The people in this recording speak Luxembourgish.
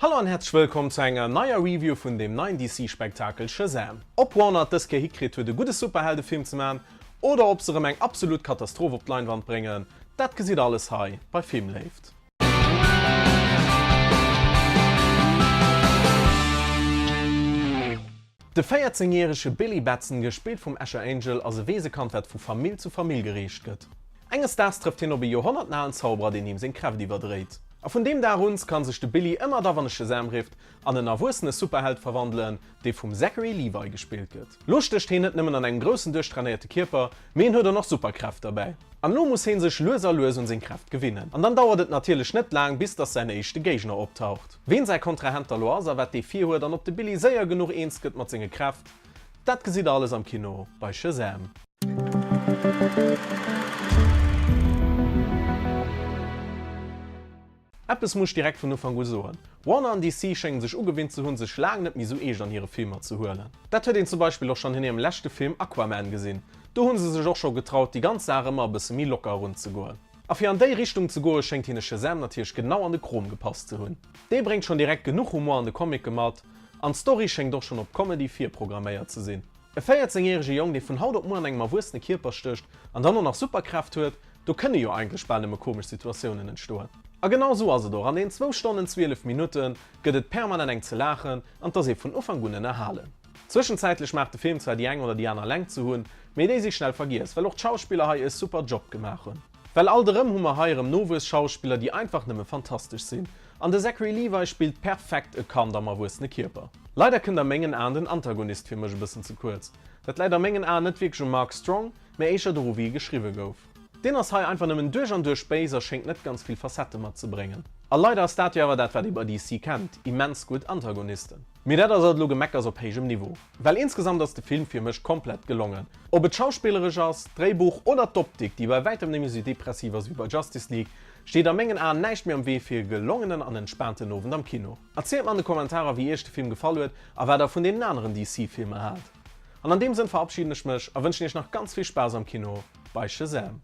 Hallo an häerzlech wëllkomm zu enger neier Review vun dem neien DC Spektakel Shazam! Ob Warner et dës Kéier hikritt huet e gudde Superheldefilm ze man oder ob se erëm eng absolut Katastroph op d'Leinwand bréngen, dat gesitt der alles hei bei Filmléift. De 14 järege Billy Batson, gespillt vum Asher Angel, ass e Weesekand wat vu Famill zu Famill gereecht gëtt. Enges Daags trëfft hien op e joerhonnertenalen Zauberer deen him seng Kräft iwwerdréit. A vun deem Dag un kann sech de Billy ëmmer da wann e Shazam rifft an en erwuessene Superheld verwandelen, dee vum Zachary Levi gespillt gëtt. Lo stécht heen net nëmmen an engem groussen duerchtrainéierte Kierper, mee en huet och nach Superkräft derbäi. An lo muss heen sech lues a lues un seng Kräft gewinnen. An dann dauert et natierlech net laang bis dass säin éischte Géigner optaucht. Ween säi Kontrahent da lo ass a wat dee virhuet an ob de Billy séier genuch eens gëtt mat senge Kräft, dat gesitt der alles am Kino bei Shazam! Eppes muss ech direkt vun Ufank u soen, Warner an DC schéngen sech ugewinnt ze hunn, sech laang net méi sou eescht an hire Filmer ze huelen. Dat huet een zum Beispill och schonn an hirem leschte Film Aquaman gesinn, do hu se sech och scho getraut déi ganz Saach ëmmer e bësse méi locker erunzegoen. A fir an déi Richtung ze goe schéngt hinne Shazam natierlech genau an de Krom gepasst ze hunn. Dee bréngt schonn direkt genuch Humor an de Comique mat, an d'Story schéngt och schonn op Comedy virprogramméiert ze sinn. E 14 järege Jong dee vun haut op muer an engem erwuessene Kierper stécht an dann och nach Superkräft huet, do kënne jo eigentlech bal nëmme komesch Situatiounen entstoen. A genau esou ass et och, an den zwou Stonnen 12 Minutte gëtt et permanent eng ze laachen an 't ass ee vun Ufank un ënnerhalen. Zwëschenzäitlech maach de Film zwar déi eng oder déi aner Längt ze hunn, mee déi si schnell vergiess, well och d'Schauspiller hei e super Job gemaach hunn. Well alt erëm hu mer hei erëm Nowuesschauspiller, déi einfach nëmme fantastesch sinn, an de Zachary Levi spillt perfekt e Kand am erwuessene Kierper. Leider kënnt a mengen Aen den Antagonist fir mech e bëssen ze kuerz. Dat läit a mengen Aen net wierklech um Mark Strong, mee éischer doru wéi e geschriwwe gouf. Deen ass hei einfach nëmmen duerch an duerch béis a schéngt net ganz vill Facette matzebréngen. A leider ass dat jo awer dat wat ee bei DC kennt, immens gutt Antagonisten. Mee dat ass alt elo Gemeckers op héijem Niveau. Well insgesamt ass de Film fir mech komplett gelongen. Ob et schauspillerech ass, d'Dréibuch oder d'Optik, déi bei wäitem net méi sou depressiv ass wéi bei Justice League, steet a mengen Aen näischt méi am Wee fir e gelongenen an entspaanten Owend am Kino. Erzielt mer an de Kommentarer wéi iech de Film gefall huet a wat der vun deenen aneren DC Filmer haalt. An an deem Sënn verabschieden ech mech a wënschen iech nach ganz vill Spaass am Kino bei Shazam!